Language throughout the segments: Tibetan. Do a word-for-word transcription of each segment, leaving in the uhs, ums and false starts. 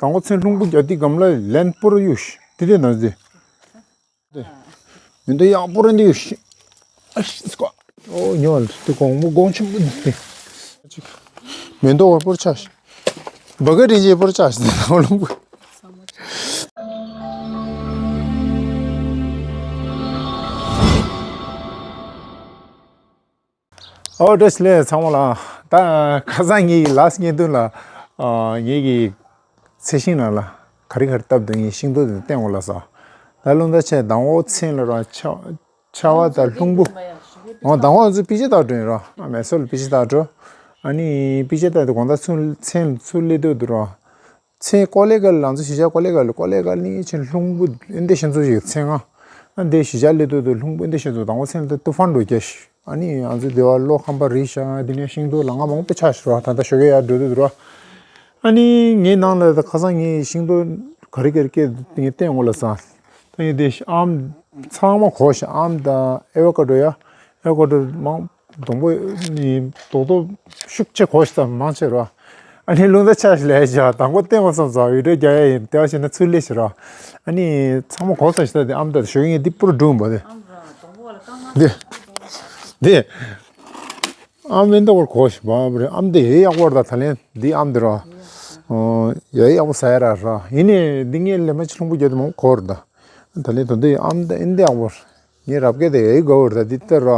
དང་པོ་ཚན་རླུང་བུ་རྒྱག་དུས་སྒམ་ལ་ལན་པོ་ར་གཡུག་ཤིག་དེ་དེ་ནང་ཟེ། མི་འདུག་ཡག་པོ་རེད་འདུག་ཤི། ཨ་ཤི་སྐོ། ཨོ་ཉོ་ལ་དེ་གོང་མོ་གོང་ཆེན་པོ་འདུག་དེ། མི་འདུག་བར་པོར་ཆགས་ཤི། བ་ག་རིན་ཆེ་པོར་ཆགས་ཤི་དེ་ནང་ལུང་པོ། ཨོ་བཀྲ་ཤིས་བདེ་ལེགས་ཚང་མ་ལ། ད་ཁ་སང་ངེད་ཀྱི་ལཱ་སི་བརྙན་ཐུང་ལ་ཨ་ངེད་ཀྱི་ཚལ་ཤིང་ནང་ལ་ག་རེ་ག་རེ་བཏབ་འདུག་ངས་ཤིང་ཏོག་དེ་བསྟན་འོང་ལ་ས། ད་རླུང་རྟ་ཆེ་དང་པོ་ཚན་ལ་ར་ཆ་ཆར་པ་དང་རླུང་བུ། འོ་དང་པོ་ང་ཚོ་པི་ཅི་བཏགས་འགྲོ་ཡིན་ར། ཨ་མེ་སོར་ལ་པི་ཅི་བཏགས་འགྲོ། ཨ་ནི་པི་ཅི་བཏགས་དེ་དགོང་དག་ཚུན་ཚན་ཚུར་སླེབས་འདུག་འདུག་ར། ཚེ་ཀོ་ལེ་གལ་ལ་ང་ཚོ་གཞིས་ཆགས་ཀོ་ལེ་གལ་ལ་ཀོ་ལེ་གལ་ནི་ཆེན་ལྷུང་བུ་ཨེ་འདྲ་ཤིང་ཚོ་ཞིག་ཚེ་ང་། ཨ་འདི་གཞིས་ཆགས་ལས་དུ་དུ་ལྷུང་བུ་ཨེ་འདྲ་ཤིང་ཚོ་དང་པོ་ཚེ་ལ་ཏུ་ཧྥན་འགྲོ་རྒྱ་ཤི། ཨ་ནི་ང་ཚོ་འདི་བ་ལོ་ཁམ་པ་རི་ཤ་འདི་ནས་ཤིང་ཏོག་ལ་ང་མང་པོ་ཆགས་ཤི་རོ། ད་ལྟ་ཞོགས་ཀས་ཡར་འགྲོ་དུ་དུ་རོ། ཨ་ནི་ངའི་ནང་ལ་ད་ཁ་སང་ངའི་ཤིང་ཏོག་ག་རེ་ག་རེ་སྐད་ངས་བསྟན་འོ་ལ་ས། ད་ངས་དེ་ཨམ་ཚང་མ་གོ་ཤི། ཨམ་དང་ཨེ་ཝ་ཀ་ཌོ་ཡ། ཨེ་ཝ་ཀ་ཌོ་མང་སྡོང་པོ་ནི་རྡོག་རྡོག་ཤུགས་ཆེ་གོ་ཤི་ཙམ་མང་ཆེ་རོ། ཨ་ནི་རླུང་རྟ་ཆགས་ཤི་ལས་བྱ་དང་པོ་བསྟན་འོ་བསམ་ཙང་བི་ཌིའོ་རྒྱག་ཡ་ཡིན། དེ་བ་བྱས་ན་ཚུར་ལས་ཤི་རོ། ཨ་ནི་ཚང་མ་གོ་ས་ཤི་ད་དེ་ཨམ་ད་ཞོགས་ངས་འདི་པུར་སྒྲུང་པ་དེ། འདི་འདི་ཨམ་མེ་འདོག་གོ་ཤི་བ་རེ། ཨམ་དེ་ཡེ་ཡག་པོ་ར། ད་ད་ལན་འདི་ཨམ་དེ་རོ། ཡེ་ཡག་པོ་ཟ་ཡ་ར་ར། ཡིན་ནའི་འདི་ངས་ལས་མ་ཆི་ལྷུང་པོ་རྒྱབ་དེ་མང་གོ་ར་ད། ད་ལན་དོན་དུ་ཨམ་དེ་ཨིན་དེ་ཡག་པོ་ར། ངའི་རབ་སྐད་དེ་ཡེ་གོ་ར་ད། འདི་ལྟར་རོ།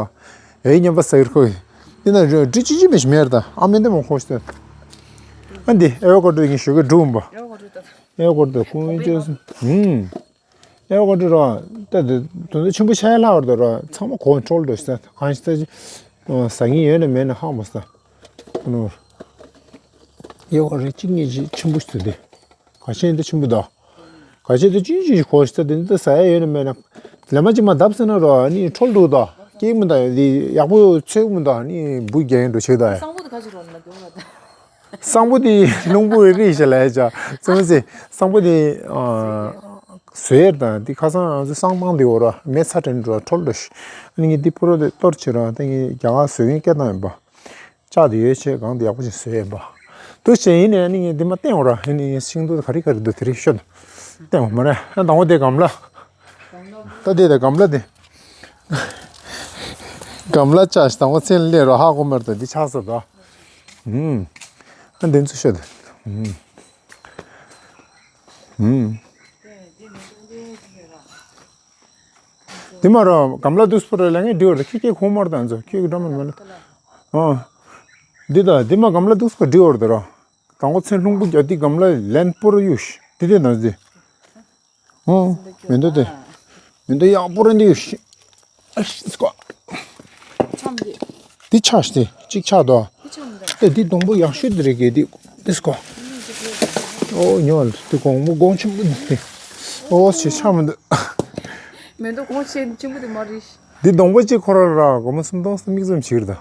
ཡེ་ཉམས་པ་ཟ་གི་ར་ཁོ། འདི་ན་རོ་འདྲི་ཅི་ཅི་མི་ཤི་མེར་ད། ཨམ་མེ་འདི་མང་གོ་ཤི་ད། ཨ་འདི་ཨེ་ཝ་ཀ་ཌོ་ངས་ཞོགས་ཀས་འགྲུབ་འབའ། ཨེ་ཝ་ཀ་ཌོ་ཀུན་ཅོས། ཨུམ། ཨེ་ཝ་ཀ་ཌོ་ར། ད་དེ་དོན་དུ་ཆེན་པོ་ཆགས་ཡ་ལྷག་ར་ད་ར། ཚང་མ་གོ་ཁོན་ཊོལ་འགྲོ་ཤི་ད། གང་ཤི་ད་ཅི་ཟ་ངེས་ཡོད་ན་མེད་ན་ཧ་མ་སི་ད། ཨེ་ཝ་ཀ་ཌོ་གཅིག་གཉིས་ཅིག་ཆེན་པོ་ཞིག་ད་དེ། ག་ཆེན་དུ་ཆེན་པོ་དང་། ག་ཆེན་དུ་ཅི་ཅི་གོ་ཤི་ད། དེ་འདི་ཟ་ཡ་ཡོད་ན་མེད་ན། ལས་མ་ཅི་མ་བརྡབ་ཟེར་ན་རོ། ཨ་ནི་ཁྲོལ་འདུག་ད། སྐྱེས་མི་ད་དེ་ཡག་པོ་ཚོས་མི་ད། ཨ་ནི་འབུ་རྒྱག་ཡིན་འགྲོ་ཆེ་ད། སང་པོ་དེ་ག་ཅི་རོ་ན་རྒྱུ་ལ་ད། སང་པོ་དེ་རླུང་བུ་རི་ཞེ་ལ་ཡ་ཅག་ཙི་མི་ཙི། སང་པོ་དེ་ཨ་ཟོས་ཡར་ད། དེ་ཁ་སང་ང་ཚོ་སང་པང་དེ་འོ་ར་མེ་ཚ་དྲན་འགྲོ་ཁྲོལ་འགྲོ་ཤི། ཨ་ནི་ངས་དེ་པུ་རོ་དེ་གཏོར་བྱེད་ར། ད་ངས་རྒྱ་གར་བཟོས་མཁན་སྐད་བཏང་ཡིན་པ། ལྕགས་དེ་ཡོད་ཆེ་གང་དེ་ཡག་པོ་ཅིག་བཟོས་ཡིན་པ། དུ་བྱས་ཡིན་ནས་ཨ་ནི་ངས་འདི་མ་བསྟན་འོ་ར། ཡིན་ནས་ངས་ཤིང་ཏོག་ག་རེ་ག་རེ་འདུག་དེ་རིགས་ཤོད་བསྟན་འོ་མ་རེད། ཨ་དང་པོ་དེ་སྒམ་ལ། ད་དེ་དང་སྒམ་ལ་དེ། སྒམ་ལ་ཆགས་ཤི། དང་པོ་ཚན་ལས་རོ་ཧ་གོ་མར་ད་འདི་ཆགས་ས་ད། ཨུམ། ཨ་འདི་ཚོ་ཤོད་དེ། ཨུམ། ཨུམ། དེ་མ་ར་སྒམ་ལ་དུས་པོ་ར་ལ་ངས་འདྲི་བར་ཁྱི་སྐད་ཁོ་མར་དང་ཚོ་ཁྱི་གི་འགྲམ་མ་ལ། ཨ། འདི་ད་འདི་མ་སྒམ་ལ་དུས་པོ་འདྲི་བར་ད་ར། དང་པོ་ཚན་ལྷུང་པོ་རྒྱག་དུས་སྒམ་ལ་ལན་པོ་ར་གཡུག་ཤི། དེ་དེ་ན་ཟེ། ཨོ། མེ་འདོད་དེ། མེ་འདོད་ཡག་པོ་ར་འདི་གཡུག་ཤི། ཨ་ཤི་སྐོ། འདི་ཆགས་ཤི་དེ་གཅིག་ཆགས་དོ། ཨེ་འདི་སྡོང་པོ་ཡག་ཤོས་འདི་རེད་གི་འདི། འདི་སྐོ། ཨོ་ཉོ་ལ་འདི་གོང་མོ་གོང་ཆེན་པོ་འདི་དེ། ཨོ་ཞེ་ཆགས་མི་འདུག་མེ་འདོད་གོང་ཆེན་ཆེན་པོ་དེ་མ་རེད། འདི་སྡོང་པོ་གཅིག་ཁོ་ར་ར་སྒོར་མོ་སུམ་སྟོང་སུམ་གཉིས་ཙམ་ཞིག་རེད་ད།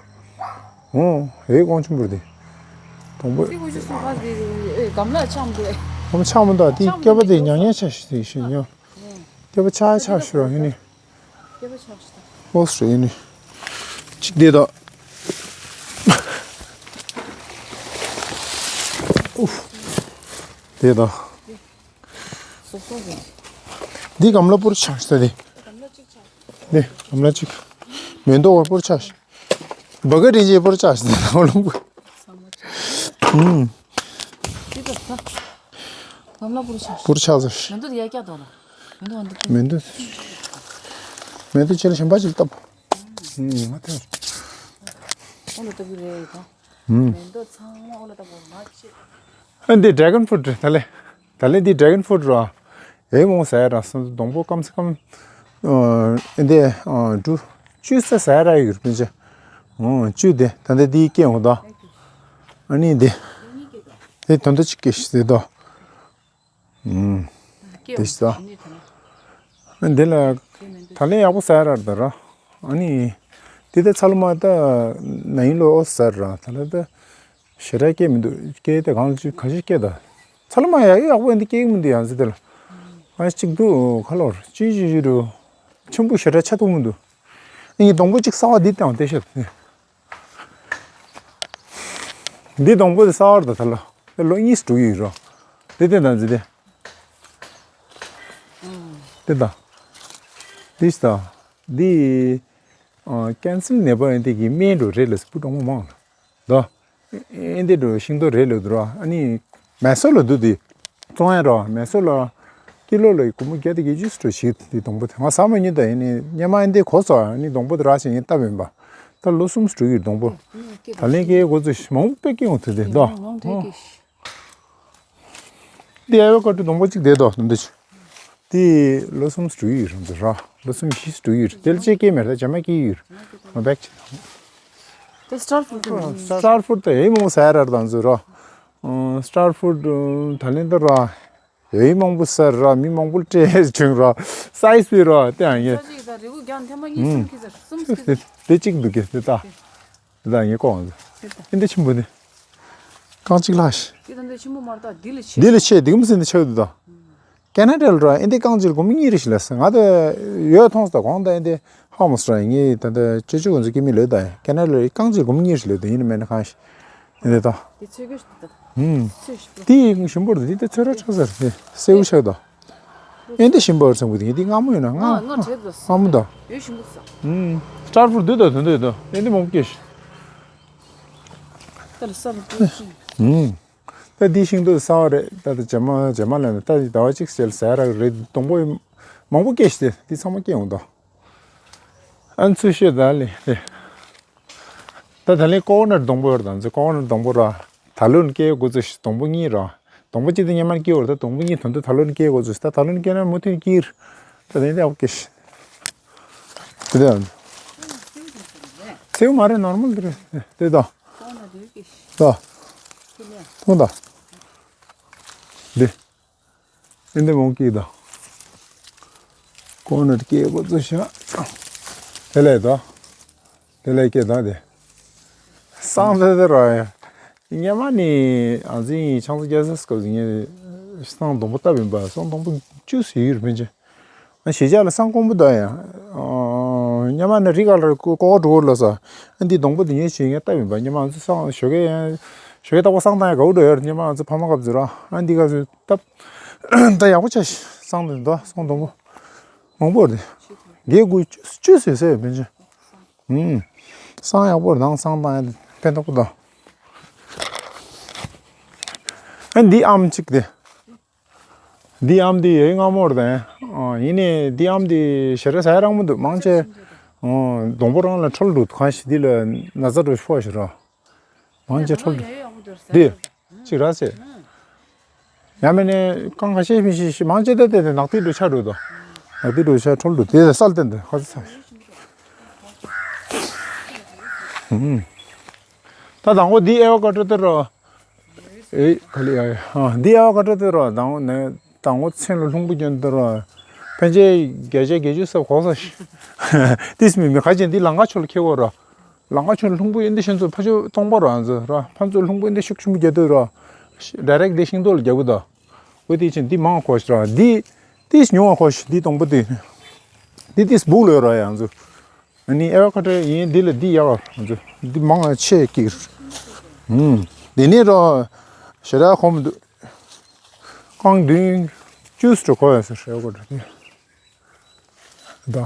ཨོ་ཨེ་གོང་ཆེན་པོ་རེད་དེ། སྡོང་པོ། ཅི་གོ་ཅི་སུ་ཧ་དེ་ཨེ་སྒམ་ལ་ཆགས་མི་འདུག་ཨེ། སྒོར་མོ་ཆགས་མི་འདུག་དེ་སྐྱེ་བ་དེ་ཉག་ཉག་ཆགས་ཤི་དེ་ཤི་ཉོ། སྐྱེ་བ་ཆགས་ཆགས་ཤི་ར་ཧི་ནི། སྐྱེ་བ་ཆགས་ཤི་ད། ཨོ་སི་རེད་ནི། གཅིག་དེ་དང་། ཨུ། དེ་དང་། སོ་སོ་རེད། འདི་སྒམ་ལ་པུར་ཆགས་ཤི་ད་དེ། སྒམ་ལ་གཅིག་ཆགས། དེ་སྒམ་ལ་གཅིག་མེ་འདོད་པུར་ཆགས་ཤི། བ་ག་རིན་ཆེ་པུར་ཆགས་ཤི་ད་ལུང་པ། ཨུམ། འདི་ད་ད། སྒམ་ལ་པུར་ཆགས་ཤི། པུར་ཆགས་ཤི། མེ་འདོད་ཡ་ཀྱ་དོ་ན། མེ་འདོད་འདི་ཀྱ། མེ་འདོད། མེ་འདོད་ཆེ་ལ་གཞན་པ་ཅིག་བཏབ། ཨུམ་ང་ཐེངས། འོ་ལ་ལྟ་གི་རེད་ད། ཨུམ། མེ་འདོད་ཚང་མ་འོ་ལ་ལྟ་གོ་མ་ཆེ། ཨ་འདི་ཌེ་གོན་ཕུ་རུ་ཊི་ད་ལེ། ད་ལེ་འདི་ཌེ་གོན་ཕུ་རུ་ཊི་ར། ཨེ་མོ་ཟ་ཡ་ར་སོང་སྡོང་པོ་སྐམ་སེ་སྐམ། ཨ་འདི་ཨ་འབྲུ་བཅུ་ས་ཟ་ཡ་ར་ཡོད་རེད་པིན་ཅི། ཨོ་བཅུ་དེ་ད་འདི་འདི་སྐྱེ་འོ་ད། ཨ་ནི་འདི། འདི་དོན་དུ་ཅིག་སྐྱེ་ཤི་ཟེར་ད། ཨུམ། དེ་ཤི་ད། འདི་ལ་ད་ལན་ཡག་པོ་ཟ་ཡ་ར་ད་ར། ཨ་ནི། དེ་ད་ཚ་ལུ་མ་ད་ན་ཡིན་ལོ་ཨོ་ཟེར་ར་ད་ལ་ད། ཞེ་དྲག་སྐྱེ་མི་འདུག་སྐྱེ་དེ་གང་ལ་ཅིག་ག་ཤེད་སྐྱེ་ད། ཚ་ལུ་མ་ཡག་ཡག་པོ་ཡིན་དེ་སྐྱེ་གི་མི་འདུག་ཡང་ཟེར་དེ་ལ། ང་གཅིག་འདུག་ཁ་ལོར་ཅི་ཞིག་ཞུ་རུ། ཆུན་པོ་ཞེ་དྲག་ཆ་ཐུབ་མི་འདུག་ཨ་ནི་སྡོང་པོ་གཅིག་གསར་པ་འདི་བཏང་བལྟས་ཤག་འདི་སྡོང་པོ་དེ་གསར་པ་རེད་ད་ད་ལོ། དེ་ལོ་གཉིས་སུ་འགྲོ་གི་ཡོད་རོ། དེ་དེ་དང་ཟི་དེ། དེ་དང་། འདི་ཞིག་དང་། འདི། ཨ། ཀན་སར་ནད་པ་ཡིན་དེ་གི་སྨན་འགྲོ་རེད་ལ་སྤུ་གྲོང་མོ་མང་ལ། དོ། ཨེ་འདི་འགྲོ་ཤིང་ཏོག་རེད་ལ་འདུག་ར། ཨ་ནི། མེ་སོ་ལ་འདུག་དེ། བཙོང་ཡ་ར་མེ་སོ་ལ། ཀི་ལོ་ལ་སྒོར་མོ་བརྒྱ་དང་བརྒྱད་ཅུ་འགྲོ་ཞིག་དེ་སྡོང་པོ་དེ་ང་ཟ་མ་ཉན་ད་ཡིན་ནི་སྙེ་མ་ཨེ་འདི་གོ་སོ་ཨ་ནི་སྡོང་པོ་དེ་ར་ཞིག་ཡིན་སྟབས་ཡིན་པ། ད་ལོ་གསུམ་འགྲོ་གི་སྡོང་པོ། ད་ལན་ཀའི་འགོ་ཚུགས་མང་པོ་དཔེ་སྐྱེ་འོང་དུས་དེ་དོ། འདི་ཨ་བོ་ཀ་ཏྲོ་སྡོང་པོ་གཅིག་བསྡད་དོ་འདི་ཆུ། འདི་ལོ་གསུམ་འགྲོ་ཡི་རེད་འདི་ར། ལོ་གསུམ་བཞི་འགྲོ་ཡི་རེད། དེ་ལ་ཅེ་སྐྱེས་མེད་ད་ཇ་མ་སྐྱེས་ཡོད་རེད། མ་བེག་ཅི། དེ་སི་ཊར་ཕུཌ་རེད། སི་ཊར་ཕུཌ་དེ་ཡི་མོ་ཟ་ཡ་ར་དང་ཚོ་ར། སི་ཊར་ཕུཌ་ད་ལན་དུ་ར། ཡི་མང་པོ་ཟ་ར་མི་མང་པོ་སྤྲད་བྱུང་ར། སའི་ཛི་བི་ར་དེ་ཡང་ཡིན། ད་ཅིག་ད་རི་གུ་རྒྱང་ཐེངས་མ་གཉིས་གསུམ་ཁྱི་ཟེར་གསུམ་ཁྱི་ཟེར། དེ་གཅིག་འདུག་གི་དེ་ད། དེ་དག་ངས་ལྐོག་འོང་། ཨེ་འདི་ཆེན་པོ་འདི། རྐང་གཅིག་ལྷག་ཤི། འདི་ད་འདི་ཆེན་པོ་མ་རེད་ད། འདི་ལས་ཆེ། འདི་ལས་ཆེ། འདི་ག་མི་སྲིད་འདི་ཆེ་འདུག་ད། ཀེ་ན་ཌ་ལ་ར་ཨེ་འདི་རྐང་གཅིག་སྒོར་མོ་གཉིས་རེ་ཞིག་ལས་སོང་། ང་ད་ཡོད་མཐོང་ས་ད་གོང་ད་ཨེ་འདི་ཧ་མོ་སི་ར་ངས་ད་ད་ཅོ་ཅོ་ང་ཚོ་སྐྱེ་མི་ལོས་ད། ཀེ་ན་ཌ་ལ་རྐང་གཅིག་སྒོར་མོ་གཉིས་རེ་ཞིག་ལོས་ད། ཡིན་ན་མེད་ན་གང་ཤི། ཨེ་འདི་ད། འདི་ཚོས་གོ་ཤི་ད། ཧུམ། ཚོས་ཤི་པོ། འདི་ཞིམ་པོ་རེད། འདི་ད་ཚོས་ར་ཆགས་ས་རེད། སེའུ་ཆགས་ད། ཨེ་འདི་ཞིམ་པོ་རེད་བསམ་གི་འདུག་འདི་མངར་མོ་ཡོད་ན་མངར། མངར་བྲལ་འདུག་མངར་མོ་ད། ཡོད་ཞིམ་པོ་ས། ཨུམ། སི་ཊར་ཕུཌ་འདི་ད་དོན་དུ་ཡོད་དོ། ཨེ་འདི་མང་པོ་སྐྱེས་ཤི། ད་ལ་ས་རུ་ཏུ་ཤིང་། ཨུམ། ད་འདི་ཤིང་ཏོག་ཟ་བ་རེད། ད་ད་ཇ་མ་ཇ་མ་ལ་ནི་ད་ཟླ་བ་གཅིག་ཟེར་ཟ་ར་རེད། སྡོང་པོ་མང་པོ་སྐྱེས་ཤི། དེ་འདི་ཚང་མ་སྐྱེས་འོང་ད། ཨ་ཚུལ་ཤོད་ད་ལེ་ལེ། ད་ད་ལན་ཀོ་ཀོ་ནཊ་སྡོང་པོ་ཡོད་རེད་ད། ང་ཚོ་ཀོ་ཀོ་ནཊ་སྡོང་པོ་ར། ད་ལོ་ནས་སྐྱེ་འགོ་ཚུགས་ཤི། སྡོང་པོ་གཉིས་ར། སྡོང་པོ་གཅིག་དེ་སྔོན་མ་སྐྱེས་ཡོད་རེད། ད་སྡོང་པོ་གཉིས་དོན་དུ་ད་ལོ་ནས་སྐྱེ་འགོ་ཚུགས་ཤི། ད་ད་ལན་དེ་ཨ་བོ་སྐྱེས་ཤི། དེ་དེ་སེའུ་མ་རེད། ནོར་མལ་དེ་རེད། དེ་ད། ད། ཐུང་ད། འདི། ཨེ་འདི་མང་སྐྱེས་ད། ཀོ་ཀོ་ནཊ་སྐྱེ་འགོ་ཚུགས་ཤག་དེ་ལས་ད། དེ་ལས་སྐྱེ་ད་དེ། སང་དེ་དེ་ར་ཡ། སྔོན་མ་ནི་ཨ་ཙི་ཆང་ས་རྒྱ་ས་སྐབས་སུ་ངས་སང་སྡོང་པོ་བཏབ་ཡིན་པ། སང་སྡོང་པོ་བཅུ་ཟེར་ཡོད་རེད་ཕན་ཆད། ང་གཞིས་ཆགས་ལ་སང་དཀོན་པོ་ད་ཡ། སྔོན་མ་ནི་རི་ཁ་ལ་ཀོ་ཀོ་འགྲོ་ལ་ས། ཨ་འདི་སྡོང་པོ་འདི་ཉོས་བྱས་ངས་བཏབ་ཡིན་པ། སྔོན་མ་ང་ཚོ་སང་ཞོགས་ཀས་ཡང་། ཞོགས་ཀས་རྟག་པར་སང་བཏང་ཡ་དགའ་བོ་འགྲོ་ཡ་རེད། སྔོན་མ་ང་ཚོ་ཕ་མ་སྐབས་སུ་ར། ཨ་འདི་ག་ཚོད་བཏབ། ད་ཡག་པོ་ཆགས་ཤག་སང་དེ་འདུག་སང་སྡོང་པོ་མང་པོ་རེད། བརྒྱད་དགུ་བཅུ་བཅུ་ཟེར་ཟེར་ཡོད་ཕན་ཆད། ཨུམ། སང་ཡག་པོ་རང་སང་བཏང་ཡ་ཕན་ཐོགས་པོ་དང་། ཨ་འདི་ཨམ་གཅིག་དེ། འདི་ཨམ་འདི་ཡོད་མངར་མོ་རེད་དེ། ཨ་ཡིན་ནའི་འདི་ཨམ་འདི་ཞེ་དྲག་ཟ་ཡ་རག་མི་འདུག་མང་ཆེ། ཨ་སྡོང་པོ་རང་ལ་འཕྲོ་བརླག་འདུག་གང་ཞིག་འདི་ལ་ན་ཚ་འགྲོ་ཤོག་ཞེ་དྲག་མང་ཆེ་འཕྲོ་བརླག་འདུག་འདི་གཅིག་རག་ཟེར། ཡང་མིན་ནས་རྐང་ཁ་ཤས་མི་ཤེས་ཤི། མང་ཆེ་ད་དེ་དེ་ནག་ཐིག་འགྲོ་ཆ་འགྲོ་དོ། ནག་ཐིག་འགྲོ་ཆ་འཕྲོ་བརླག་འདུག་དེ་སལ་ཏེ་འདི་ཁ་ཚ། ཧུམ། ད་དང་པོ་འདི་ཨེ་ཝ་ཀ་ཏྲོ་དེ་རོ། ཨེ་ག་ལེ་ཡ་ཡ། འདི་ཨེ་ཝ་ཀ་ཏྲོ་དེ་རོ། དང་པོ་ནས་དང་པོ་ཚན་ལ་ལྷུང་པོ་གྱོན་དེ་རོ། ཕན་ཆད་བརྒྱ་ཆ་བརྒྱད་ཅུ་ས་གོང་ས་ཤི། ཏིས་མི་མི་ཁ་ཅན་འདི་ལང་ཀ་ཆོ་ལ་ཁེ་བོ་རོ། ལང་ཀ་ཆོ་ལྷུང་པོ་ཡིན་འདི་ཤན་ཚོ་ཕ་ཆོ་སྟོང་པ་རོ། ཨ་ཚོ་རོ་ཕན་ཚོ་ལྷུང་པོ་ཡིན་འདི་ཤུགས་ཆེན་པོ་རྒྱག་དུས་རོ། ཌའི་རེག་འདི་ཤིང་ཏོག་ལ་རྒྱག་གི་དོ། འོ་དེ་ཕྱིན་འདི་མང་གོ་ཤི་རོ། འདི་ཏིས་ཉུང་བ་གོ་ཤི། འདི་སྡོང་པོ་འདི། འདི་ཏིས་སྦུག་ལོས་རོ་ཡ་ཨ་ཚོ། ཨ་ནི་ཨེ་ཝ་ཀ་ཏྲོ་ཡིན་འདི་ལ་འདི་ཡག་ཨ་ཚོ། འདི་མང་ཆེ་ཀིར། ཨུམ། འདི་ནི་རོ། ཞེ་དྲག་གོམ་འདུག་རྐང་བདུན་བཅུ་ཙམ་གོ་ཡ་ཟེར་ཨེ་ཝ་ཀ་ཏྲོ་འདི། ད།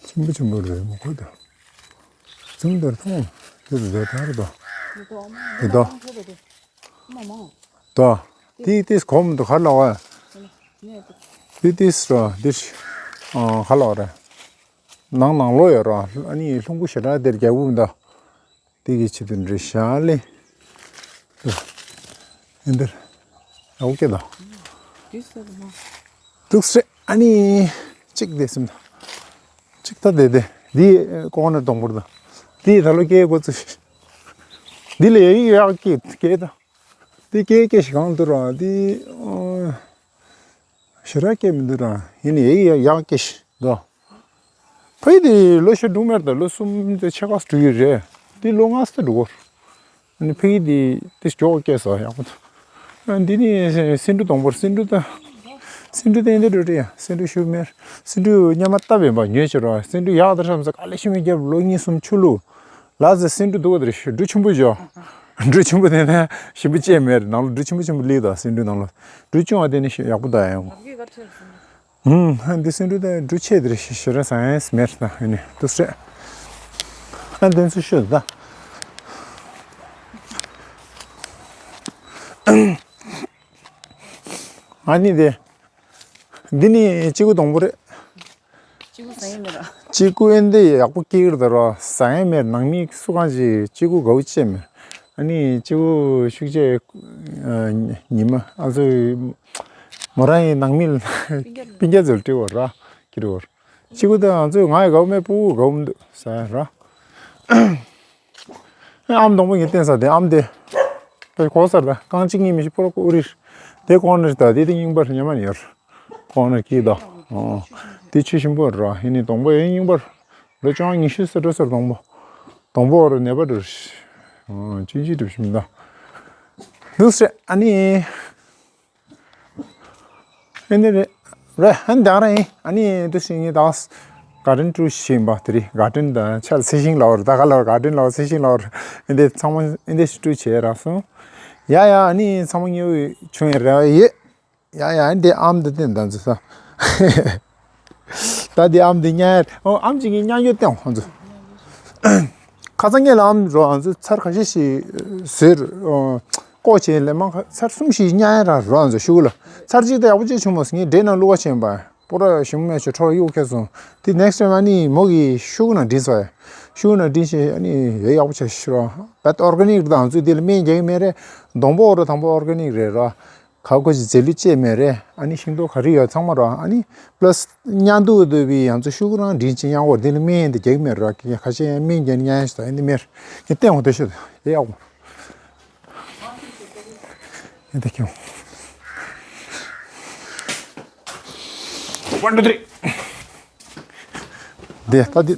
ཆེན་པོ་ཆེན་པོ་རེད་མོ་ཁོ་ད། ཙུམ་དེར་ཐོང་། དེ་དེ་དེ་ཐར་ད། དེ་ད། ད། དེ་དེས་གོམ་དུ་གར་ལ་བ། དེ་དེས་ར་དེ་ཨ་གར་ལ་བ་ར། ནང་ནང་ལོ་ཡོད་ར། ཨ་ནི་ལྷུང་པོ་ཞེ་དྲག་དེར་རྒྱག་བུ་མི་ད། དེ་གི་ཆེད་དུ་འདྲེ་ཤ་ལེ། ཨེ་འདིར། ཨོ་ཀེ་ད། དུག་སེ་ཨ་ནི་གཅིག་དེ་སེམས་ད། གཅིག་ད་དེ་དེ་འདི་ཀོ་ཀོ་ནཊ་སྡོང་པོ་ད། འདི་ད་ལོ་སྐྱེ་འགོ་ཚུགས། འདི་ལས་ཡག་སྐྱེ་སྐྱེ་ད། འདི་སྐྱེ་སྐྱེ་ཞིག་གང་འདུག་ར་འདི། ཞེ་དྲག་སྐྱེ་མི་འདུག་ར། ཡིན་ནའི་ཡག་ཡག་སྐྱེ་ཤི་འདུག་ཕ་ཡུལ་དེ་ལོ་ཤས་སྒྲུང་མེར་དང་ལོ་གསུམ་དེ་ཕྱེད་ཀ་སྒྲུག་ཡོད་རེད། དེ་ལོ་ལྔ་ཙམ་སྒྲུག་གོ། ཨ་ནི་ཕ་ཡུལ་དེ་དེ་མགྱོགས་སྐྱེས་སོ་ཡག་པོ་འདུག་འདི་ནི་སེ་འབྲུ་སྡོང་པོར་སེ་འབྲུ་ད། སེ་འབྲུ་དེ་འདི་འགྲོ་རེད་ཡ། སེ་འབྲུ་ཤུ་མེར། སེ་འབྲུ་སྔོན་མ་བཏབ་ཡིན་པ་ཉོས་ཕྱིར་རོ། སེ་འབྲུ་ཡག་དང་ཧྲམ་ས་དཀའ་ལས་ཤི་མི་རྒྱབ་ལོ་གཉིས་གསུམ་ཆུ་བླུགས། ལ་ཟེ་སེ་འབྲུ་འདུག་ག་དེ་རེད་ཤི་འབྲུ་ཆུན་པོ་འཇོག་འབྲུ་ཆེན་པོ་དེ་ནས་ཞིམ་པོ་ཅེས་མེད། ནང་ལོགས་འབྲུ་ཆེན་པོ་ཆེན་པོ་སླེབས་དང་སེ་འབྲུ་ནང་ལོགས། འབྲུ་ཆུང་བ་དེ་ནི་ཡག་པོ་འདུག་ཡང་། ཧུམ། ཨ་འདི་སེ་འབྲུ་དེ་འབྲུ་ཆེ་དེ་རེད། ཞེ་ར་ཟ་ཡས་མེད་ད་ཨ་ནི་འདུག་སེ། ཨ་འདི་ཚོ་ཤོད་ད། ཨ་ནི་དེ། འདི་ནི་ཅི་གུ་སྡོང་པོ་རེད། ཅི་གུ་ཟ་ཡས་མེད་ར། ཅི་གུ་ཨེ་འདི་ཡག་པོ་སྐྱེ་གི་རེད་ད་ར། ཟ་ཡས་མེད། ནང་མི་སུ་གང་ཞིག་ཅི་གུ་དགའ་བོ་བྱས་མེད། ཨ་ནི་ཅི་གུ་ཤུགས་ཆེ། ཉི་མ་ཨ་ཚོ་མོ་རང་ཡི་ནང་མི་སྤུན་ཀྱག་ཚོར་སྤྲད་བར་ར། ཀྱི་རེད་བར། ཅི་གུ་ད་ང་ཚོས་ང་ཡི་དགའ་བོ་མེད། སྤུ་གུ་དགའ་བོ་མི་འདུག་ཟ་ཡས་ར། ཨམ་སྡོང་པོ་ངས་བསྟན་ས་དེ་ཨམ་དེ། དཔེ་གོ་སར་ད་རྐང་གཅིག་གཉིས་མི་ཤེས་པོ་ར་ཀོ་རིར། དེ་གོ་ནར་ད་དེ་དེ་རྙིང་པར་ཉམས་མ་ཡོར། གོ་ནར་སྐྱིད་ད། ཨོ། དེ་ཆུ་ཞིམ་པོ་ར་ཧི་ནི་སྡོང་པོ་ཡོད་རྙིང་པར། ལོ་བཅོ་ལྔ་ཉི་ཤུ་སར་འགྲོ་སར་སྡོང་པོ། སྡོང་པོ་ར་ནད་པ་འགྲོ། ཨོ་ཅི་ཅི་འགྲུབ་ཞིམ་ད། འདུག་སེ་ཨ་ནི། ཨེ་འདི་རེད། རེད་ཨ་ནི་ད་ག་རང་ཡིན། ཨ་ནི་འདུག་སེ་ངས་ད་ག་རིན་ཀྲུ་ཞིག་ཡིན་པ་དེ་རེད། ག་རིན་དང་ཆར་ཚེ་ཤིང་ལའོ་རེད། ད་ག་ལའོ་ག་རིན་ལའོ་ཚེ་ཤིང་ལའོ་རེད། ཨེ་འདི་ཚང་མ་ཨེ་འདི་ཞིག་ཀྲུ་བྱས་རག་སོང་། ཡ་ཡ་ཨ་ནི་ཚང་མ་ཉེ་བོ་བྱུང་ཡ་རེད་ཡེ། ཡ་ཡ་ཨེ་འདི་ཨམ་འདི་བསྟན་ད་ཚོ་ས། ད་འདི་ཨམ་འདི་ཉར་ཨོ་ཨམ་ཅིག་གིས་ཉར་རྒྱུ་བསྟན་ཨོ་ཚོ། ཁ་སང་ངས་ལ་ཨམ་རོ་ཨང་ཚོ་ཚར་ཁ་ཤས་ཤིག་ཟོས་རོ། ཀོ་ཆེ་ལེ་མང་ཁ་ཚར་གསུམ་ཞིག་ཉར་ཡ་ར་རོ་ཨང་ཚོ་ཤུ་གུ་ལ། ཚར་གཅིག་ད་ཡག་པོ་ཅིག་བྱུང་མོ་ངས་འདྲེ་ནང་བླུག་པ་ཆེན་པ། པོ་ར་ཞིམ་མེད་ཆུ་ཁྲོ་གཡུག་ཁྱེར་སོང་། དེ་ནེགསི་ཊའིམ་ཨ་ནི་མོ་གི་ཤུ་གུ་ནང་འདྲེན་སོ་ཡ། ཤུ་གུ་ནང་འདྲེན་ཤེ་ཨ་ནི་ཡ་ཡག་པོ་ཆ་ཤི་རོ། ད་ཨོར་ག་ནིག་རེད་ད་ཨང་ཚོ་དེ་ལ་སྨན་རྒྱག་གི་མེད་རེད། སྡོང་པོ་ཨོ་རོ་དང་པོ་ཨོར་ག་ནིག་རེད་རོ། ག་གོ་ཞིག་རྫས་ལུད་བཅས་མེད་རེད། ཨ་ནི་ཤིང་ཏོག་ག་རེ་ཡོད་ཚང་མ་རོ། ཨ་ནི་པ་ལ་སི་ཉར་འདུག་འདུག་པའི་ཡང་ཚོ་ཤུ་གུ་རང་འདྲེན་ཅིང་ཡང་བོར་དེ་ལ་སྨན་དེ་རྒྱག་མེད་རོ། ཁ་ཤས་ཡང་སྨན་རྒྱག་ཉར་ཡང་ཞིག་དང་ཨ་ནི་མེར་ངས་བསྟན་འོང་དེ་ཤོད་དེ་ཡག་གོ། ཨེ་དེ་ཁྱོད། One, two, three. དེ་ད་དེ་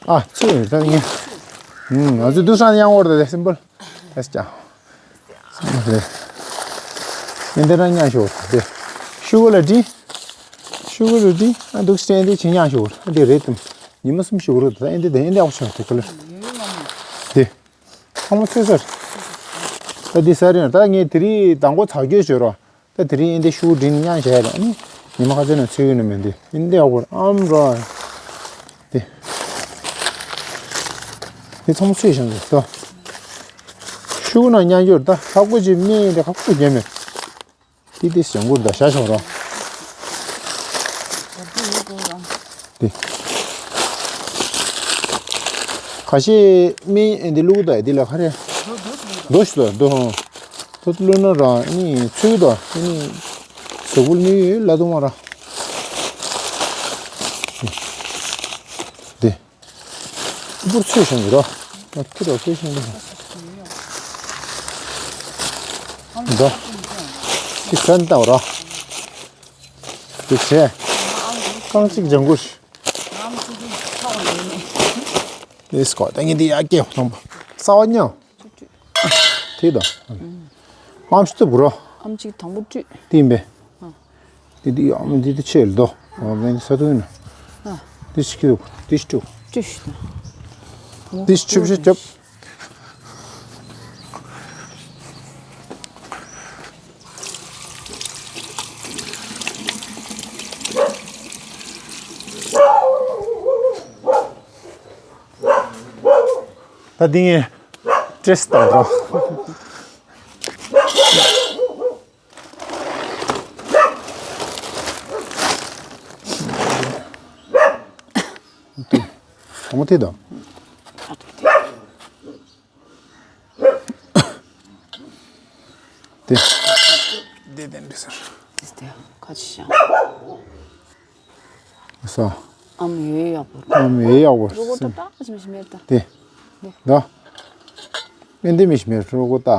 ཨ་ཚོད་ད་ངས་ང་ཚོ་དུ་སང་ཡང་བོར་དེ་སིམ་པལ། ཨེ་ཅག་རེད། ཨེ་འདི་རང་ཉག་ཤོག་དེ། ཤུ་གུ་ལ་འདྲི། ཤུ་གུ་ལ་འདྲི། ཨ་འདུག་སེ་འདི་ཆེ་ཉག་ཤོག་ཨ་འདི་རེད་དམ། ཉི་མ་གསུམ་ཤུ་གུ་རུ་དེ་ཨེ་འདི་དེ་ཨེ་འདི་ཨོ་ཤོག་དེ་ཀ་ལར། དེ། ཚང་མ་ཚོད་ཟེར། ད་འདི་ཟེར་ཡང་ད་ངས་དེ་རིང་དང་པོ་ཚ་གྱོད་བྱོས་རོགས། ད་དེ་རིང་ཨེ་འདི་ཤུ་གུ་འདྲི་ཉག་བྱས་ར་ཨ་ནི། ཉི་མ་ཁ་ཚོད་ན་ཚོད་ཡོད་ན་མེད་འདི་ཨེ་འདི་ཨོ་བོར་ཨམ་རོ། དེ། དེ་ཚང་མ་ཚོས་བཞག་འདུག་ད། ཤུ་གུ་ནང་ཉར་རྒྱུར་ད་ཧ་གོ་ཅིག་སྨན་ཡིན་ད་ཧ་གོ་རྒྱ་མེད། དེ་དེ་བཞག་འགུར་ད་བཞག་བཞག་རོགས། དེ། ཁ་ཤས་སྨན་འདི་བླུགས་ད་འདི་ལ་ཁ་རེ། འགྲོ་ཞུ་ད་འགྲོ་ཧང་། ད་བླུགས་ན་ར་ནི་ཚོས་ད་ནི། གཟུགས་པོ་ནི་ལ་དུ་མ་ར། དེ། འབུར་ཚོས་བྱུང་གི་རོ། ང་ཁྱི་རོ་ཚོས་བྱུང་གི་རོ། འདོ། ཁྱི་གན་ལྟ་བ་རོ། དེ་བྱས། རྐང་གཅིག་ལྗང་གུ། དེ་སྐོར་ད་ངས་འདི་ཡར་སྐྱེལ་བ་དང་པོ། ས་བ་ཉོ། དེ་དང་། ཨམ་ཅིག་ཏུ་བུ་རོ། ཨམ་ཅིག་དང་པོ་བཀྲུས། དེ་ཡིན་པས། ཨ། དེ་དེ་ཨམ་དེ་དེ་ཆེ་ལ་དོ། ཨ་མེན་ས་དུ་ཡིན་ན། ཨ། དེ་ཞིག་གི་དེ་ཞིག་ཏུ། བཀྲུས་ཤིག་དང་། དེ་ཞིག་ཆུ་བཤད་རྒྱབ། ད་འདི་ངས་ཀྲེས་བཏང་རོགས། དེ་གོང་དེ་དང་། དེ། དེ་དེ་འདྲ་ཟེར། དེ་དེ་ཁ་ཆེ་ཤང་། ས། ཨམ་ཡོད་ཡག་པོ། ཨམ་ཡོད་ཡག་པོ། རོ་གོ་ཏ་ཏ་ཅི་མི་ཤི་མེར་ཏ། དེ། ད། ཨེ་འདི་མི་ཤི་མེར་རོ་གོ་ཏ།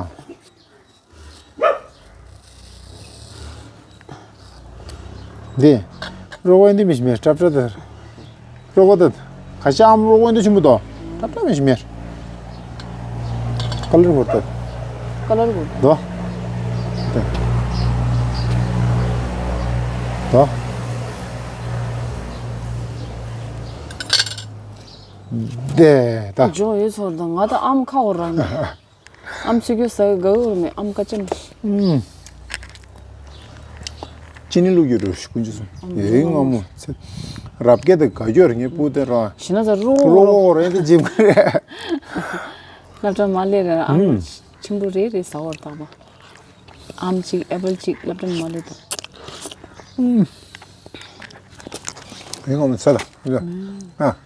འདི། རོ་གོ་ཨེ་འདི་མི་ཤི་མེར་ཏྲབ་ཏྲབ་ཏ། རོ་གོ་ཏ། ཁ་ཤ་ཨམ་རོ་གོ་ཨེ་འདི་ཆུ་མུ་དོ། ཏྲབ་ཏྲབ་མི་ཤི་མེར། ཀ་ལར་བོར་ཏ། ཀ་ལར་བོར་ཏ། དོ། དེ། དོ། དེ་ད། ཇོ་ཡོད་ཚོར་དང་ང་ད་ཨམ་ཁ་འོ་རང་། ཨམ་ཆི་གུ་ཟ་གི་ག་གུ་རུ་མེ་ཨམ་ཀ་ཅམ། ཨུམ། ཅི་ནི་ལུག་ཡོད་རུ་ཀུན་ཅི་སོང་། ཨམ་ཡེ་ཡིན་སྔ་མོ་ཚེ། རབ་སྐད་དེ་ག་གྱོར་ངས་པུ་དེ་ར། ཞི་ན་ཟ་རུ། རོ་རེ་དེ་ཇིམ་ཁ་རེ། སློབ་གྲྭ་མ་ལེ་ར་ཨམ། ཨུམ། ཆིམ་པུ་རེ་རེ་ཟ་བར་བཏགས་པ། ཨམ་གཅིག་ཨེ་པལ་གཅིག་སློབ་གྲྭ་མ་ལེ་དང་། ཨུམ། ཡིན་སྔ་མོ་ཚེ་ལ་ཨ།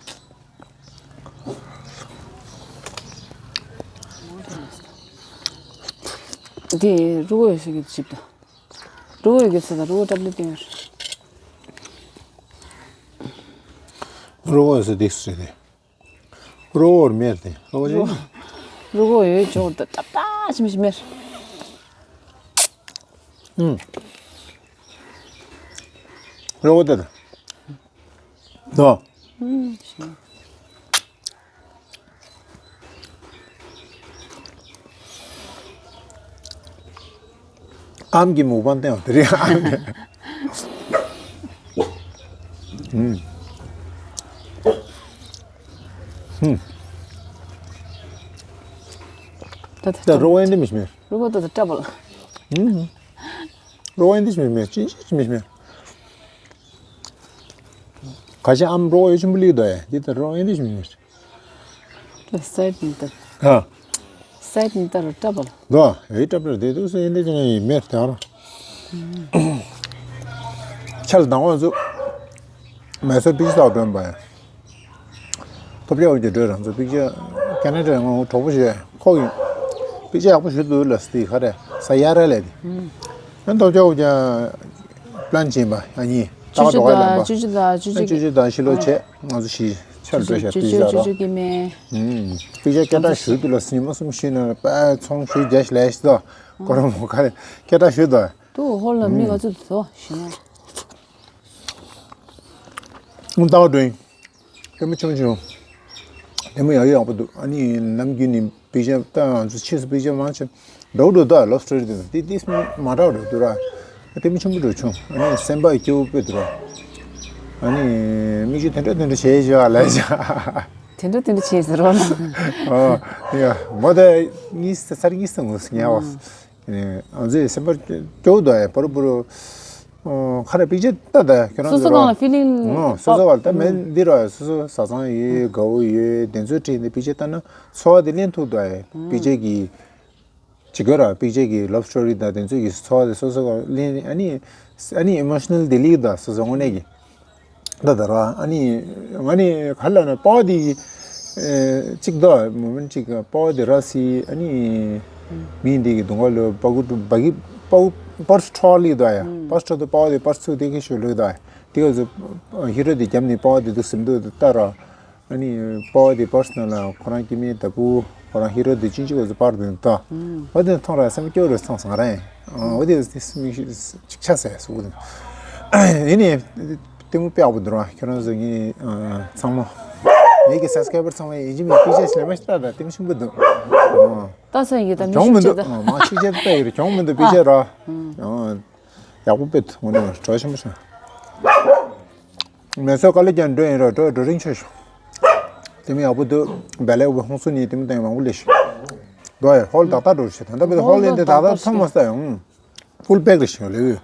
དེ་རུ་གོ་ཡོད་ས་གི་ཅིབ་དང་། རུ་གོ་ཡོད་གི་ས་དང་རུ་གོ་ཏྲབ་ལི་ཏེ་ཡོད། རུ་གོ་ཡོད་ས་དེ་སུ་རེད། རུ་གོ་མེར་དེ་རུ་གོ་ཅི། རུ་གོ་ཡོད་ཅོག་ད་ཏྲབ་ཏྲ་ཞིམ་ཞིམ་མེར། ཨུམ། རུ་གོ་ད་ད། ནོ། ཨམ་གྱི་མུག་པང་བསྟན་བ་དེ་རིང་ཨམ་གྱི། ཨུམ། ཧུམ། ད་ད་ད་རོ་ཨེ་འདི་མི་ཤི་མེ། རོ་ད་ད་ཏྲ་བལ། ཧུམ། རོ་ཨེ་འདི་ཤི་མི་མེ་ཅི་ཅི་ཅི་མི་ཤི་མེ། ག་ཤ་ཨམ་རོ་ཨེ་ཆུམ་བུ་ལི་དོ་ཨེ་འདི་ད་རོ་ཨེ་འདི་ཤི་མི་མེ། སའིཌ་ནི་ཏར། ཧ། སའིཌ་ནི་ཏར་ཏྲ་བལ། དོ་ཨེ་ཏྲ་བལ་དེ་དུ་སེ་ཨེ་འདི་ཅི་ནི་མེ་ཏར། ཆལ་དང་བ་ཚུ། མེ་སོར་པི་ཅི་ཏག་སྒྲོན་པ་ཡ། ཐོབ་རྒྱག་འོས་ཀྱི་འགྲོས་རང་ཚོ་པིག་ཅར་ཀེ་ན་ཌ་ངོ་གྲོགས་པོ་ཞིག་ཁོག་ཡིན། པིག་ཅར་ཡག་པོ་ཞུ་འདུག་ལ་སི་ཁ་རེ་ས་ཡ་ར་ལས་དེ། ཨན་ཐོབ་རྒྱག་འོས་ཀྱི་པི་ལན་བྱིན་པ་ཨ་ནི་ཏག་ཏག་ལས་པ། བཅུ་བཅུ་དང་བཅུ་བཅུ་ཨ་བཅུ་བཅུ་དང་ཕྱི་ལོ་བྱས་ང་ཚོ་ཞིག་ཆར་འགྲོ་ཤག་པིག་ཅར་རོ། བཅུ་བཅུ་ཀི་མེ། པིག་ཅར་སྐད་གྲགས་ཞུ་འདུག་ལ་སི་ཉི་མ་གསུམ་ཤུལ་ནས་པ་ཚོང་ཞུ་རྒྱ་ཞིག་ལས་ཤི་དོ། ཀོ་རོ་མོ་ཁ་རེ་སྐད་གྲགས་ཞུ་དོ། ཏུ་ཧོ་ལ་མི་ང་ཚོ་དུ་ཞི་ན། ཨུ་ཏའོ་ཏྲེང་། ལྟད་མོ་ཆུང་ཆུང་། ལྟད་མོ་ཡག་ཡག་པོ་འདུག་ཨ་ནི་ནམ་རྒྱུན་ནི་པིག་ཅར་ལྟ་ང་ཚོ་ཕྱིས་སུ་པིག་ཅར་མང་ཆེ་འགྲོ་འགྲོ་འདུག་ལབ་སི་ཊོ་རི་དེ་དང་དེ་དེ་མ་འདྲ་འགྲོ་འདུག་ར། ལྟད་མོ་ཆེན་པོ་འགྲོ་བྱུང་ཨ་ནི་སེམས་པ་སྐྱོ་བོ་དཔེ་འདུག་ར། ཨ་ནི་མིག་ཆུ་དེ་འདྲ་དེ་འདྲ་བྱས་བྱས་ལས་བྱ། དེ་འདྲ་དེ་འདྲ་བྱས་ཟེར་རོ་ལ། ཨོ། ཡ། མོ་དེ་གཉིས་སེ་ཚར་གཉིས་སེ་ངོས་སུ་ཉལ་བ། ཨང་ཚོའི་སེམས་པ་སྐྱོ་བོ་འདུག་ཨེ་བར་བུ་རུ། ཁ་ར་པིག་ཅར་ལྟ་ད་ཁྱོད་རང་སོ་སོ་གང་ལ་ཕི་ལིང་། ཨང་སོ་སོ་བར་ད་མེད་འདི་ར་སོ་སོ་བཟའ་ཚང་ཡོད་དགའ་བོ་ཡོད་དེ་ཚོའི་གྲས་འདི་པིག་ཅར་ལྟ་ན་ཚོར་བ་དེ་ལེན་ཐུབ་འདུག་ཨེ་པིག་ཅར་གྱི། ཅི་དགོས་ར་པིག་ཅར་གྱི་ལབ་སི་ཊོ་རི་དང་དེ་ཚོའི་གི་ཚོར་བ་དེ་སོ་སོ་བར་ལེན་ཨ་ནི་ཨ་ནི་ཨི་མོ་ཤི་ནལ་དེ་ལིག་ད་སོ་སོ་དངོས་གནས་ཀྱི། ད་ད་ར་ཨ་ནི་ང་ནི་ག་ལ་ན་པའོ་དེ་ཨེ་གཅིག་ད་མོ་མེན་གཅིག་པའོ་དེ་ར་སི་ཨ་ནི་མི་འདི་གི་དུང་ག་ལོ་པ་གུ་པ་གི་པའོ་པར་སི་ཁྲོ་ལི་ད་ཡ་པར་སི་ཁྲོ་དུ་པའོ་དེ་པར་སི་ཚུགས་དེ་གི་ཤོ་ལོ་ད་དེ་ག་ཚོ་ཧི་རོ་དེ་རྒྱབ་ནི་པའོ་དེ་དུ་སིམ་དུ་ད་ར། ཨ་ནི་པའོ་དེ་པར་སི་ནལ་ལ་ཁོ་རང་སྐྱེ་དམན་ད་བུ་ཁོ་རང་ཧི་རོ་དེ་ཅིན་ཅི་གོ་ཚོ་པར་དུ་ད། ཨོ་དེ་མཐོང་ར་སེམས་སྐྱོ་རུ་སོང་སོང་ར་ཡིན། ཨོ་དེ་དེ་སི་མི་ཤི་ཅིག་ཆ་ཟེ་སུ་གུ་དེ། ཡིན་ནི་ལྟད་མོ་དཔེ་ཡག་པོ་འདུག་ར་ཁྱོད་རང་ཚོ་ངའི་ཚང་མ། ངེད་ཀྱི་སབ་སི་ཀ་རའི་བར་ཚང་མ་ཡིན་གཅིག་མིན་གཅིག་ཅིག་ལས་མ་ཤི་ད་ད་ལྟད་མོ་ཆེན་པོ་འདུག་ད་ས་ཡིན་གྱི་ད་མི་གྱོང་མི་ཤུགས་ཆེ་འདུག་ད། མ་གཅིག་ཅར་ལྟ་ཡོད་རེད་གྱོང་མི་འདུག་པི་ཅར་ར། ཡག་པོ་དཔེ་འདུག་ངོ་ནས་གྲོགས་ཆེན་པོ་བྱུང་། མེ་སོ་དཀའ་ལས་ཀྱང་འགྲོ་ཡིན་རོགས་འགྲོ་འགྲོ་རིང་ཆོས་ཤོག་ལྟད་མོ་ཡག་པོ་འདུག་བེ་ལེ་བུ་ཧོང་སུ་ནི་ལྟད་མོ་སྟེང་མང་པོ་ལས་ཤོག་དོ་ཡ་ཧོལ་ཏག་ཏག་འགྲོ་ཤོག་ད་ལྟ་བེ་ཧོལ་ལེན་དེ་ཏག་ཏག་ཐོང་མ་ས་ཡང་ཕུལ་པེག་རེ་ཤོག་ལེ་བུ།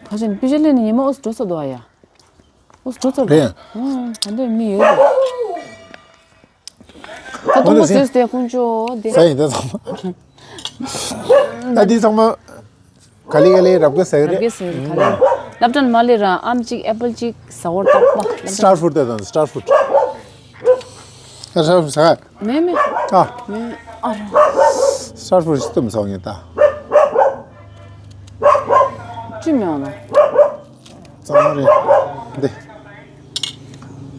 ཕ་ཆེན་པི་ཅི་ལེ་ནི་ཉི་མ་ཨོ་སི་འགྲོ་ས་འདུག་ཨ་ཡ། ཨོ་སི་འགྲོ་ས་རེད། ད་འདོད་མི་ཡོད་རེད། ད་དུང་མ་ཟོས་ཏེ་ཀུན་ཅོ་དེ། ས་ཡིན་ད་ཚང་མ། ད་འདི་ཚང་མ། ག་ལེ་ག་ལེ་རབ་ག་ཟེར་རབ་རེད། ག་ཟེར་ག་ལེ། སློབ་གྲྭ་མ་ལེ་ར་ཨམ་གཅིག་ཨེ་པལ་གཅིག་ཟ་བར་བཏགས་པ། སི་ཊར་ཕུཌ་དེ་དང་སི་ཊར་ཕུཌ། སི་ཊར་ཕུཌ་ཟ། མེད་མེད། ཨ། མེད་ཨ་ར། སི་ཊར་ཕུཌ་ཞིག་བཏུམ་ཚོགས་ངེས་ད། ཅི་མེད་ཨ་ན། གཙང་མ་རེད། འདི།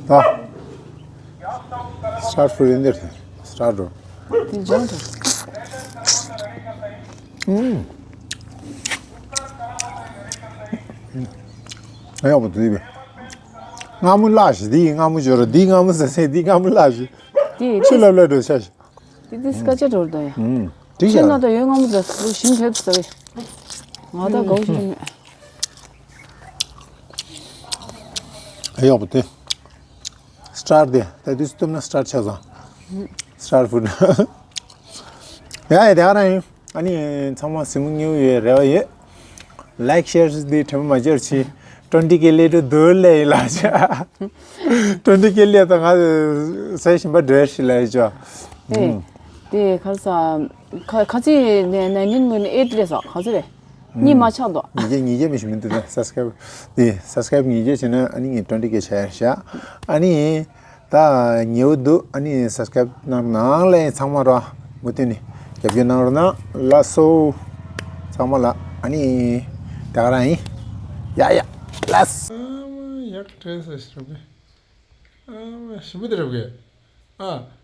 ད། སི་ཊར་ཕུཌ་ཡིན་འདིར། སི་ཊར་ཕུཌ། དེ་འཇོན་ཐུབ། ཨུམ། ཨ་ཡག་པོ་འདུག་པས། མངར་མོ་བརླག་ཞིག་འདི་ཡི་མངར་མོ་འབྱོར་ར་འདི་མངར་མོ་ཟ་ཟེ་འདི་མངར་མོ་བརླག་ཞིག་དེ་ཆུ་ལྷབ་ལྷབ་འགྲོ་ཤ་ཞིག་དེ་དེ་སྐད་ཆ་འགྲོ་ར་ད་ཡ། ཨུམ། དེ་ཆུ་ཡ། ན་ད་ཡོད་མངར་མོ་ད་སུ་ཞིམ་ཐེབས་ཟ་བས། ང་ད་དགའ་བོ་ཞིག་མེད། ཨ་ཡག་པོ་དེ། སི་ཊར་དེ་ད་དུས་སུ་བཏུམ་ན་སི་ཊར་ཆགས་སོང་། སི་ཊར་ཕུཌ། ཡ་ཡ་དེ་ག་རང་ཡིན། ཨ་ནི་ཚང་མ་གཟིགས་མོ་བསྙིལ་ཡོད་རེ་བ་ཡོད། ལའིཀ་ཤེར་འདི་དྲན་པ་མ་བརྗེད་རོགས་གྱིས། ཊུ་ཝེན་ཊི་ཀེ་སླེབས་འགྲོ་འདུག་ལེ་ཡིན་ལགས་ཆ། ཊུ་ཝེན་ཊི་ཀེ་སླེབས་ད་ང་ཟས་ཞིམ་པ་འདྲ་ཞིག་ལ་ཡོད་ཅོ། ཨེ། དེ་ག་རེ་ཟ། ཁ་ཁ་ཚིག་ནས་ནས་ཉིན་ངོས་ནས་ཨེ་ཏི་རེ་ཟ་ག་ཚོད་རེད། གཉིས་མ་ཆག་འདུག་ཉིས་བརྒྱ་ཉིས་བརྒྱ་མི་ཞིག་མི་འདུག་ད་སབ་སི་ཀ་རེབ་དེ་སབ་སི་ཀ་རེབ་ཉིས་བརྒྱ་བྱས་ན་ཨ་ནི་ངས་ཊུ་ཝེན་ཊི་ཀེ་ཆགས་ཡ་ཤག་ཨ་ནི། ད་ཉེ་བོ་འདུག་ཨ་ནི་སབ་སི་ཀ་རེབ་གནང་ནང་ལས་ཚང་མ་རོ། མུ་མཐུད་ནས་རྒྱབ་སྐྱོར་གནང་རོགས་གནང་ལགས་སོ། ཚང་མ་ལ་ཨ་ནི་ད་ག་རང་ཡིན། ཡ་ཡ་ལགས། ཨ་མ་ཡག་བྲེལ་ས་ཞིག་རེད་པས། ཨ་མ་ཞིམ་པོ་དེ་རེད་པས། ཨ།